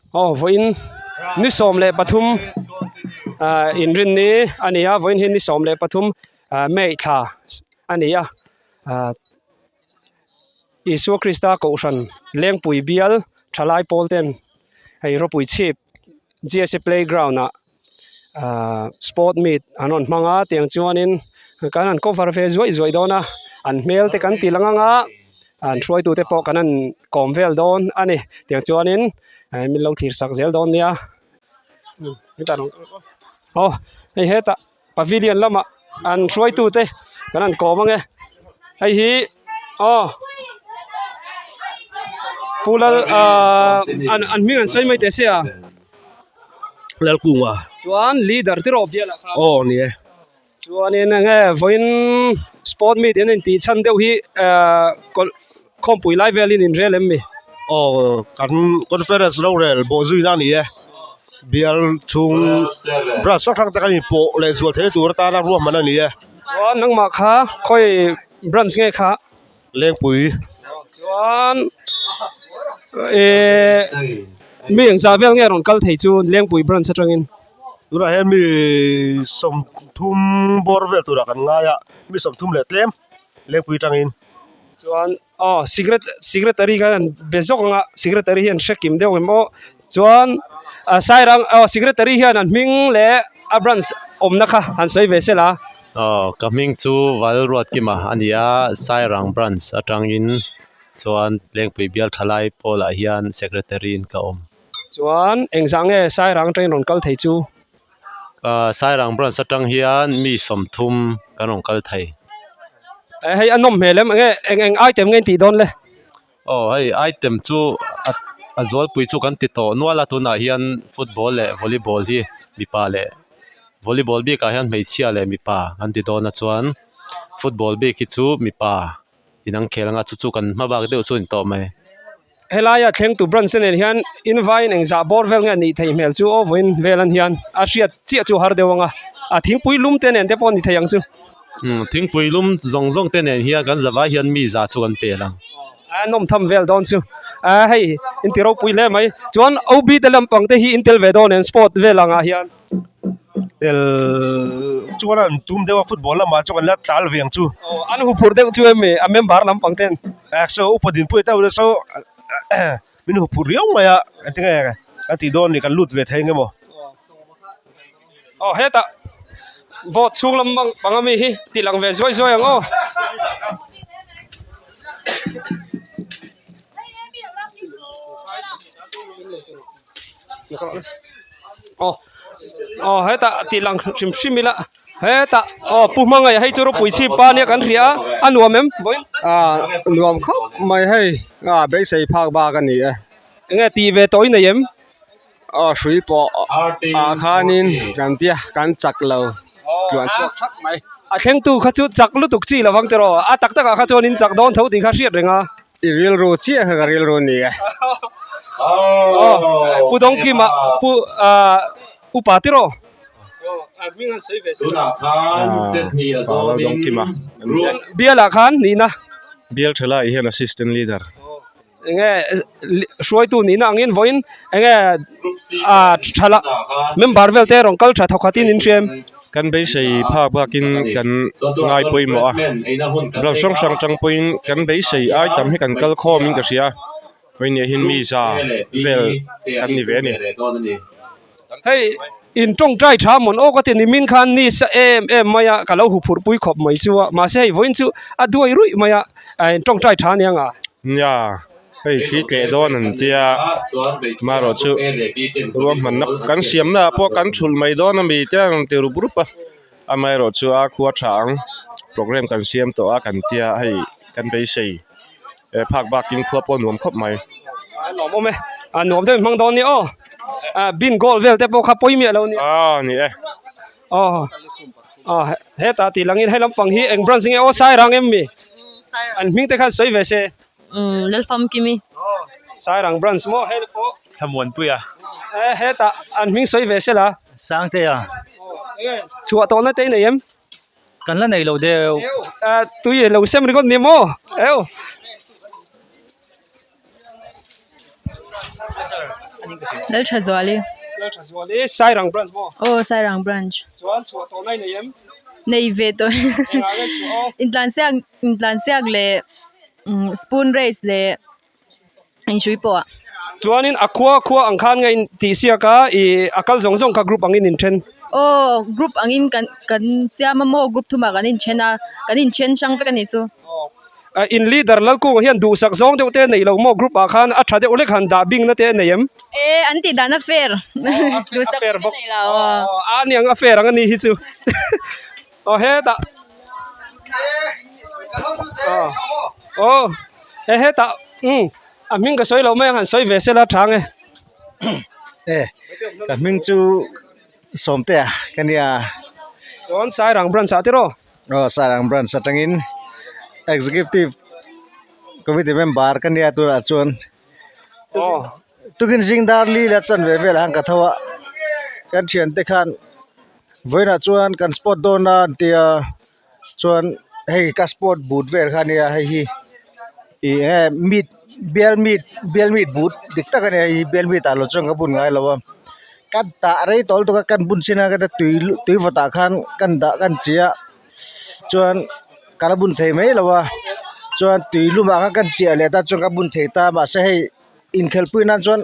Aw vawiin ni 13 ah inrinni a ni a vawiin hi ni 13 ah May thla a ni a ah Isua Krista kohhran Lengpui bial thalai pawl ten hei rawpui chhip G S A playground ah ahh sport meet an rawn hmang a tiang chuanin kan han cover ve zuaih zuaih dawn a an hmel te kan tih lang ang a an hruaitu te pawh kan han kawm vel dawn a ni tiang chuanin min lo thlir sak zel dawn nia aw hei hetah pavilion lamah an hruaitu te kan han kawm ang e hei hi aw pu lal ahh an an hming an sawi mai teh sia. Lalkunga. Chuan leader te rawh bial ah khan. Aw ni e. Chuanin eng nge vawiin sport meet in intih chhan deuh hi ehh khawmpui lai velin in rel em mi? Aw kan conference rorel bawhzuina a ni e. Bial chhung branch hrang hrang te kan inpawh leh zual theihna tur atana ruahman a ni e. Chuan nangmah kha khawi branch nge kha? Lengpui. Chuan ehh mi engzah vel nge rawn kal thei chu Lengpui branch atangin? Tunah hian mi 30 bawr vel turah kan ngai a, mi 30 leh tlem Lengpui atangin. Chuan aw secretary khan an be zawk ang a, secretary hian hre kim deuh em aw. Chuan Sairang aw secretary hian an hming leh a branch awmna kha han sawi ve sela. Aw ka hming chu Valruatkima a ni a, Sairang branch atangin chuan Lengpui bial thalai pawlah hian secretary in ka awm. Chuan engzah nge Sairang atangin rawn kal thei chu? Aaa Sairang branch atang hian mi 30 kan rawn kal thei. Hei a nawm hmel em enge eng eng item nge in tih dawn le? Aw hei item chu a a zualpui chu kan ti tawh nual a tunah hian football leh volleyball hi mipa leh volleyball bikah hian hmeichhia leh mipa an ti dawn a chuan football bik hi chu mipa in an khel anga chu chu kan hma bak deuh chu a ni tawh mai. Helaia thlengtu branch te nen hian invaiin engzah bawr vel nge nih theih hmel chu aw vawiin vel an hian a hriat chiah chu har deuh ang a, a thingpui lum te nen te pawh a ni thei ang chu. Umm thingpui lum zawng zawng te nen hian kan zavai hian mi za chu kan pel ang. A nawm tham vel dawn chu a hei inti ropui hle mai chuan OB te lampang te hi in tel ve dawn em sport vel angah hian. Tel chuan an tum deuh a football lamah chuan kan la tal ve ang chu. Aw an huphurh deuh chu em a member lampang ten. A so upa dinpui deuh te saw min huphurh riau mai a engtinge kan tih dawn ni kan lut ve thei eng emaw. Aw hetah boat chhung lam pang ami hi tih lang ve zuai zuai ang aw. Aw aw hetah tih lang hrim hrim ila hetah aw pu hmangaih hei chu ropui chhip pa nia kan hria a a nuam em vawiin. Ah nuam khawp mai hei ah beisei phak bak a ni e. Enge tih ve tawh i nei em? Aw hrui pawh ah khanin kan tia kan chak lo tluan chhuak thak mai. A thlengtu kha chu chak lutuk chi lovang che rawh a tak takah kha chuan in chak dawn tho tih kha hriat reng a. I rilru chiah kha ka rilru a ni e. Aw Pu Dawngkima Pu ah upa tiraw. Bialah khan nihna. Bial thalai hian assistant leader. Enge hruaitu nihna angin vawiin enge ah thala member vel te rawn kal tha thawkhat in in hria em? Kan beisei phak bakin kan ngai pawimawh a, blouse hrang hrang atang pawhin kan beisei ai tam hi kan kal khawm in ka hria, vawiin ah hian mi za vel kan ni ve a ni. Hei in tawngtai tha mawn awk a ti nimin khan ni sa em em mai a ka lo hu phurh pui khawp mai chu a mahse hei vawiin chu a duai ruih mai a in tawngtai tha ania nga. Nia hei thli tleh dawn an tia marawh chu ruahmanna kan siamna ah pawh kan thulh mai dawn ami te an rawn ti rup rup a amaherawh chu a khua tha ang programme kan siam tawh a kan tia hei kan beisei phak bakin khua pawh a nuam khawp mai. A nuam awm e, a nuam deuh in hmang dawn nia aw, bin goal vel te pawh kha pawi miah lo nia. Aw ni e. Aw aw hetah tih langin hei lampang hi eng branch nge aw Sairang em mi? An hming te khan sawi ve se. Umm Lalfamkimi. Aw Sairang branch maw hei pawh. Thlamuanpuia. E hetah an hming sawi ve se la. Sangtea. Chhuah tawhna te i nei em? Kan la nei lo deuh. Tui lo sem ringawt ni maw? Eu. Lalthazuali. Lalthazuali Sairang branch maw? Aw Sairang branch. Chuan chhuah tawh na i nei em? Nei ve tawh. Engah nge chhuah aw? Intlansiak intlansiak leh spoon race leh inhrui pawh ah. Chuanin a khua khua ang khan nge in tih siak a ih a kal zawng zawng kha group angin in then? Aw group angin kan kan siam a maw group thumah kan inthen a kan inthen hrang vek a nih chu. In leader Lalkunga hian duhsak zawng deuh te a neih lo maw group ah khan a tha deuh hlek han dah bingna te a nei em? E an tih dan a fair duhsak bik a nei lo. Aw a niang a fair ang a ni hi chu aw hetah aw e hetah umm a hming ka sawi lo mai ang han sawi ve sela tha ang e. E ka hming chu Sawmtea ka nia. Chuan Sairang branch ah tiraw? Aw Sairang branch atangin executive committee member ka nia tunah chuan tukin zing dar li la chan ve velah khan ka tho a kan thiante khan vawiinah chuan kan sport dawn a an tia chuan hei ka sport boot vel kha a nia hei hi ih eng nge meet bial meet bial meet boot dik tak a ni hei hi bial meet ah lo chuan ka bun ngai lo a. Ka dah rei tawh lutuk a kan bun chin a ka tui tui vawtah khan kan dah kan chi a chuan ka la bun thei mai lo a chuan tui lumah khan kan chiah leh ta chuan ka bun thei ta mahse hei inkhelh pui nan chuan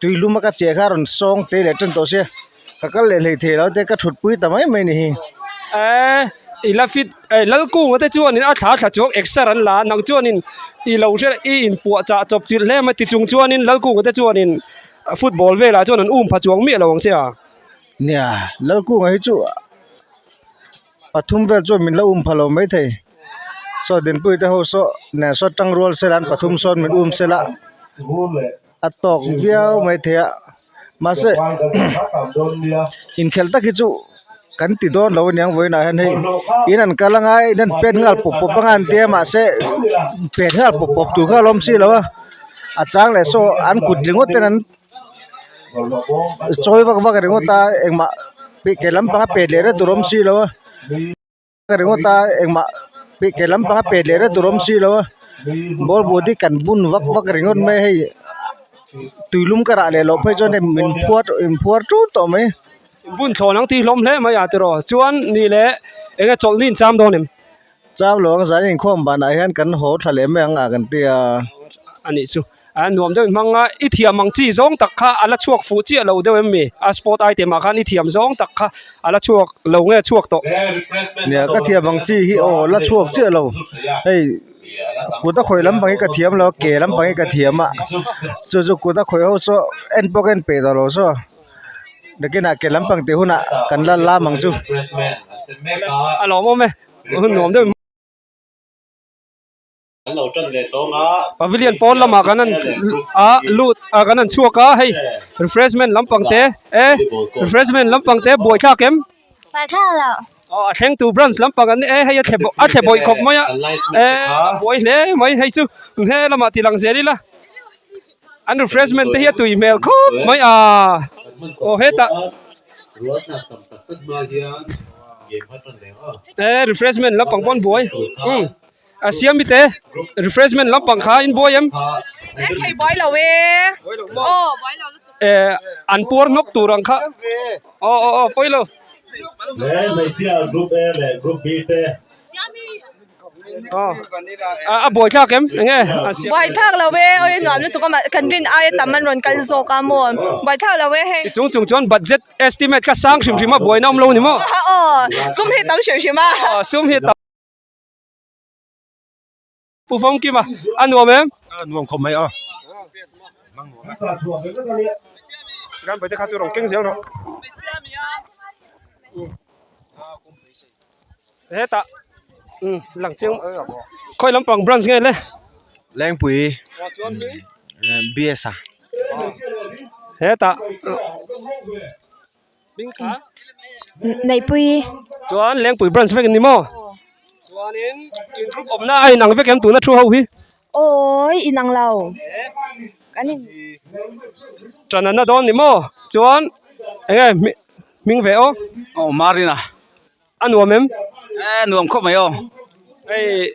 tui lum a ka chiah kha a rawn sawng te leh tan tawh sia ka kal leh hlei thei lo te ka thut pui ta mai mai a ni hi. Eee i la fit eh Lalkunga te chuanin a thla thla chuang exer an la a nang chuanin i lo hria i inpuah chah chawp chilh hle mai tichung chuanin Lalkunga te chuanin Football velah chuan an um pha chuang miah lo ang che a. Nia, Lalkunga hi chu pathum vel chuan min la um pha lo maithei. Saw Dinpuii te ho saw nen saw tang rual sela an pathum sawn min um sela a tawk viau maithei a. Mahse inkhelh tak hi chu kan ti dawn lo aniang vawiinah hian hei in an kal anga in an pet nghal pawp pawp anga an tia mahse pet nghal pawp pawp tur kha a lawm si lo a a chang leh saw an kut ringawt ten an chawi vak vak ringawt a engmah ke lampanga pet leh na tur a awm si lo a. Ringawt a engmah ke lampanga pet leh na tur awm si lo a ball but hi kan bun vak vak ringawt mai a hei tuilum ka rah leh loh phei chuan hei min phuar in phuar tut tawh mai. Bun thlawn ang tih hlawm hle mai a tiraw chuan nih leh eng nge chawlhni in cham dawn em? Cham lo ang zan inkhawm banah hian kan haw thla leh mai ang a kan ti a. A nih chu. A nuam deuh in hmang a, i thiam ang chi zawng tak kha a la chhuak fuh chiah lo deuh em mi? A sport item ah khan i thiam zawng tak kha a la chhuak lo nge chhuak tawh? Nia ka thiam ang chi hi aw la chhuak chiah lo, hei kut a khawih lampang hi ka thiam lo a, ke lampang hi ka thiam a, chu chu kut a khawih ho saw en pawh ka en peih tawh lo saw, nakinah ke lampang tih hunah kan la lam ang chu. A lawmawm e, hun nuam deuh in. Pavilion pawn lamah kan han a lut a kan han chhuak a hei refreshment lampang te e refreshment lampang te buai thlak em aw a thleng tu branch lampang an e hei a thle a thle bawih khawp mai a e a buai hle mai hei chu he lamah ti lang zel ila an refreshment te hi a tui hmel khawp mai a aw hetah e refreshment lampang pawn buai umm. A siam mi te refreshment lampang kha in buai em? Hei buai lo e. Aw buai lo lutuk. Eh an puar hnawk tur ang kha. Aw aw aw pawi lo. Group A leh Group B te. Aw a buai thlak em enge a siam. Buai thlak lo e oi nuam lutuk a mah kan rin aia tam an rawn kal zawk a maw buai thlak lo e hei. Chung chung chuan budget estimate kha sang hrim hrim a buaina awm lo ni maw? Aw sum hi tam hrim hrim a. Aw sum hi tam. Pu Fawmkima, a nuam em? A nuam khawp mai a. Ram paite kha chu rawn keng zel rawh. Hetah lang chiang khawi lampang branch nge le? Lengpui BS a. Hetah Neihpui. Chuan Lengpui branch vek ni maw? Chuanin in group awmna a inang vek em tuna thu ho hi? Awi inang lo. Kan in. Ṭan an na dawn ni maw? Chuan enge hming ve aw? Aw Marina. A nuam em? E nuam khawp mai aw. Hei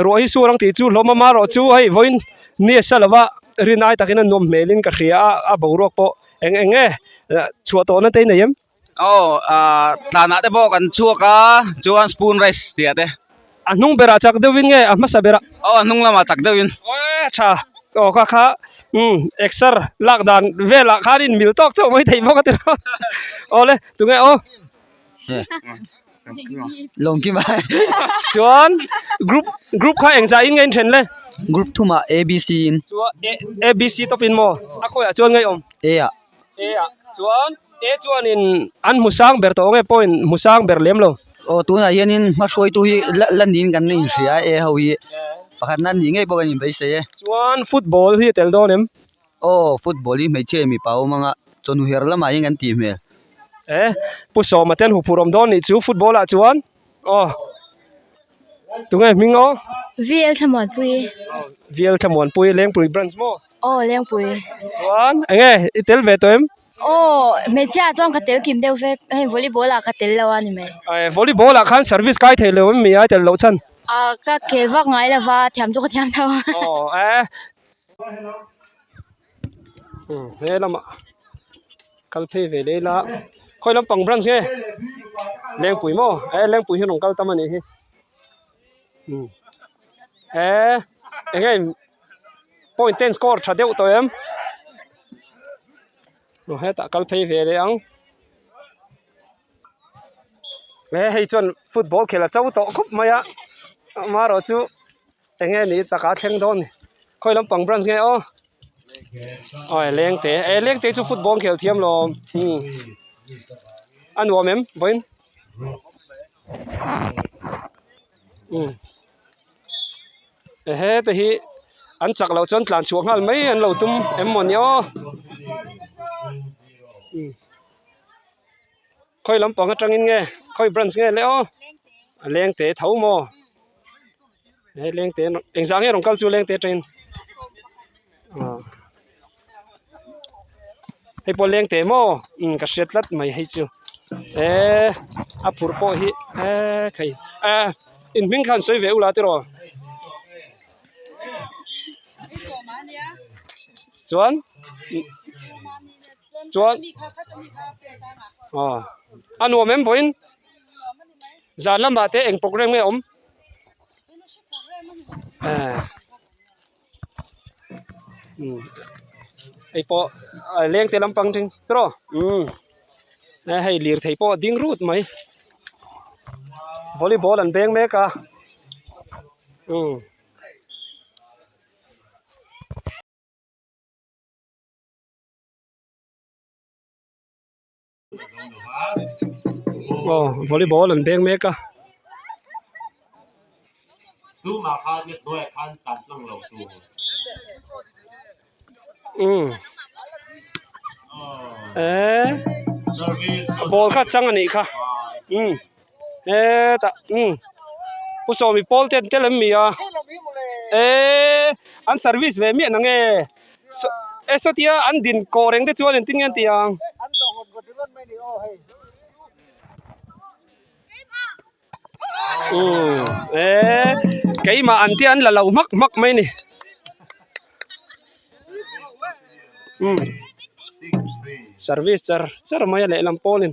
ruah hi sur ang tih chu hlawm a marawh chu hei vawiin ni a sa lova. rin ai takin a nuam hmelin ka hria a a boruak pawh eng eng nge chhuah tawhna te i nei em? Aw ah tlanah te pawh kan chhuak a chuan spoon race tih ah te. A hnung berah chak deuhin nge a hmasa berah? Aw a hnung lamah chak deuhin. Aw tha aw kha kha umm exer lak dan velah khan in mil tawk chauh mai thei bawk a ti lo aw le tunge aw. Lawmkim a Chuan group group kha engzah in nge in then le? Group thumah A B C in. Chuan A B C tawp in maw? A khawiah chuan ngei awm? A ah. A ah chuan A chuanin an hmu sang ber tawh nge pawhin hmu sang ber lem lo? Aw tunah hianin hmahruaitu hi la la niin kan inhria a A ho hi pakhatna an nih ngei pawh kan inbeisei e. Chuan football hi a tel dawn em? Aw football hi hmeichhia mipa awm anga chawhnu her lamah hian kan tih hmel. E Pu Sawma ten huphurh awm dawn nih chu football ah chuan aw tunge hming aw? VL Thlamuanpui. VL Thlamuanpui Lengpui branch maw? Aw Lengpui. Chuan enge i tel ve tawh em? Aw hmeichhia ah chuan ka tel kim deuh vek hei volleyball ah ka tel lo a ni mai. Volleyball ah khan service kai thei lo em mi a i tel loh chhan? Ka khel vak ngai lova thiam chu ka thiam tho a. Aw e. He lamah kal phei ve leh ila khawi lampang branch nge lengpui maw e lengpui hi rawn kal tam a nih hi e eng nge point ten score tha deuh tawh em aw hetah kal phei ve leh ang e hei chuan football khel a cho tawh khawp mai a amaherawh chu. Eng nge ni taka thleng dawn ni khawi lampang branch nge aw awi lengte e lengte chu football khel thiam lo umm a nuam em vawiin umm he te hi an chak loh chuan tlan chhuah nghal mai an lo tum em maw ni aw umm khawi lampang atangin nge khawi branch nge le aw lengte tho maw. He lengte engzah nge rawn kal chu lengte atangin ah hei pawh lengte maw umm ka hria tlat mai hei chu eee a phurh pawh hi eee khai ah in hming khan sawi ve ula tiraw chuan chuan aw a nuam em vawiin. Zan lamah te eng program nge awm? Hei pawh leng te lampang teng tiraw umm hei lirthei pawh a ding rut mai volleyball an beng mek a umm. Aw volleyball an beng mek a. Umm eee ball kha chang a nih kha umm hetah umm pu sawmi pawl te an tel em mi a eee an service ve miah nange. E sawtia an din kawh reng te chuan engtin nge an tih ang? Umm e keimah an tia an la lo hmak hmak mai a ni. Umm service char char mai a lehlam pawlin.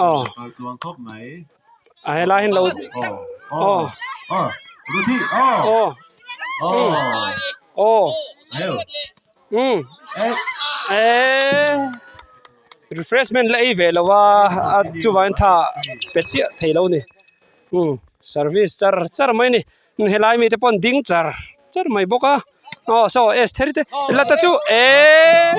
Aw a helai hian lo aw aw aw umm eee refreshment la ei ve lo a a chuvangin tha pe chiah thei lo a ni umm service char char mai a ni helai mite pawh an ding char char mai bawk a aw saw s theri te la ta chu eeee.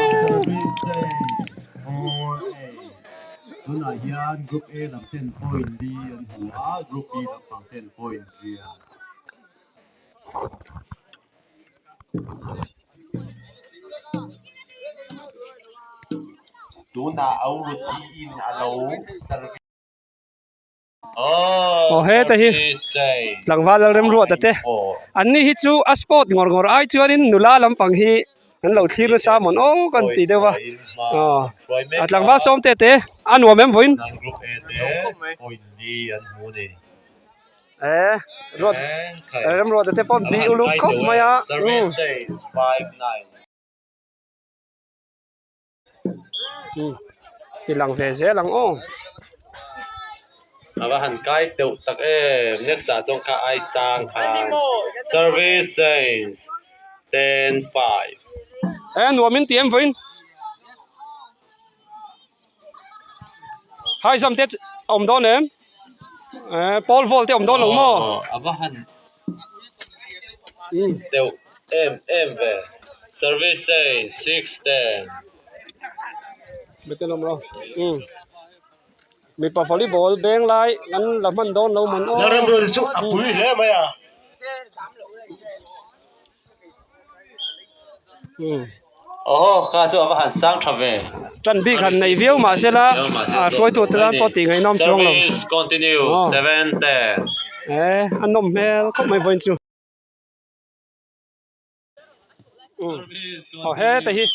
Aw heta hi tlangval lal remruata te an ni hi chu a sport ngawr ngawr ai chuanin nula lampang hi an lo thlir nasa mawn aw kan ti deuh a aw a tlangval sawm te te a nuam em vawiin. Eh ruat remruata te pawh bih uluk khawp mai a umm. Ti lang ve zel ang aw. A va han kai teuh tak em next ah chuan kha ai sang khan service change 10-5. Eh nuam in ti em vawiin. Hai zam te awm dawn em eh pawl vawl te awm dawn lo maw. A va han deuh em em ve service change 6-10. Bete lawm rawh umm mipa volleyball beng lai an la hman dawn lo mawn aw. Lalramruati chu a pui hle mai a. Aw kha chu a va han sang tha ve. Tan bik han nei viau mah se la a hruaitu te tan pawh tih ngaihnawm chuang lo. Service continue 7-10. Eh a nawm hmel khawp mai vawiin chu. Aw heta hi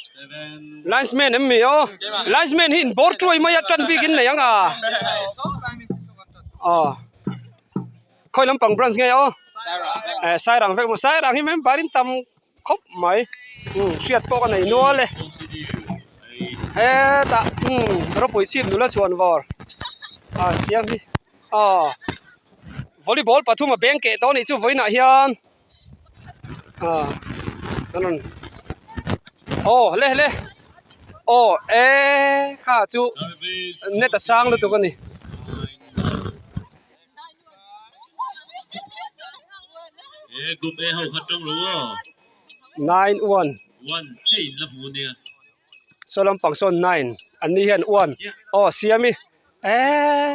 linesman em mi aw linesman hi in bawr tuai mai a tan bik in nei ang a aw. Khawi lampang branch nge aw eh sairang vek maw sairang hi member in tam khawp mai umm hriat pawh ka nei nual e hetah umm rawpui chhip nula chhuan vawr a siam hi aw volleyball pathum a beng keh tawh a nih chu vawiinah hian ah an rawn aw hle hle aw eh kha chu net a sang lutuk a ni. 9 1 saw lampang sawn 9 an ni hian 1 aw siami eee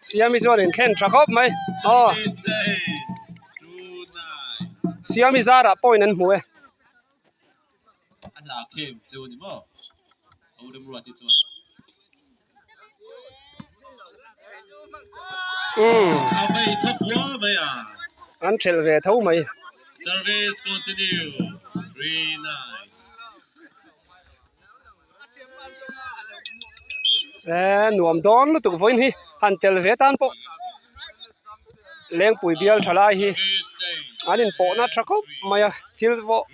siami chuan in thlen tha khawp mai aw siami zarah point an hmu e. An thelh ve tho mai. Eee nuam dawn lutuk vawiin hi han tel ve tan pawh lengpui bial tha lai hi an inpawhna tha khawp mai a thil pawh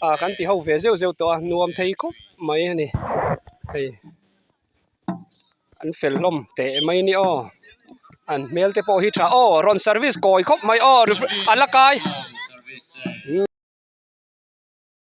ah kan ti ho ve zeuh zeuh tawh a nuam thei khawp mai a ni hei an fel hlawm teh mai a ni aw an hmel te pawh hi tha aw rawn service kawi khawp mai aw a la kai.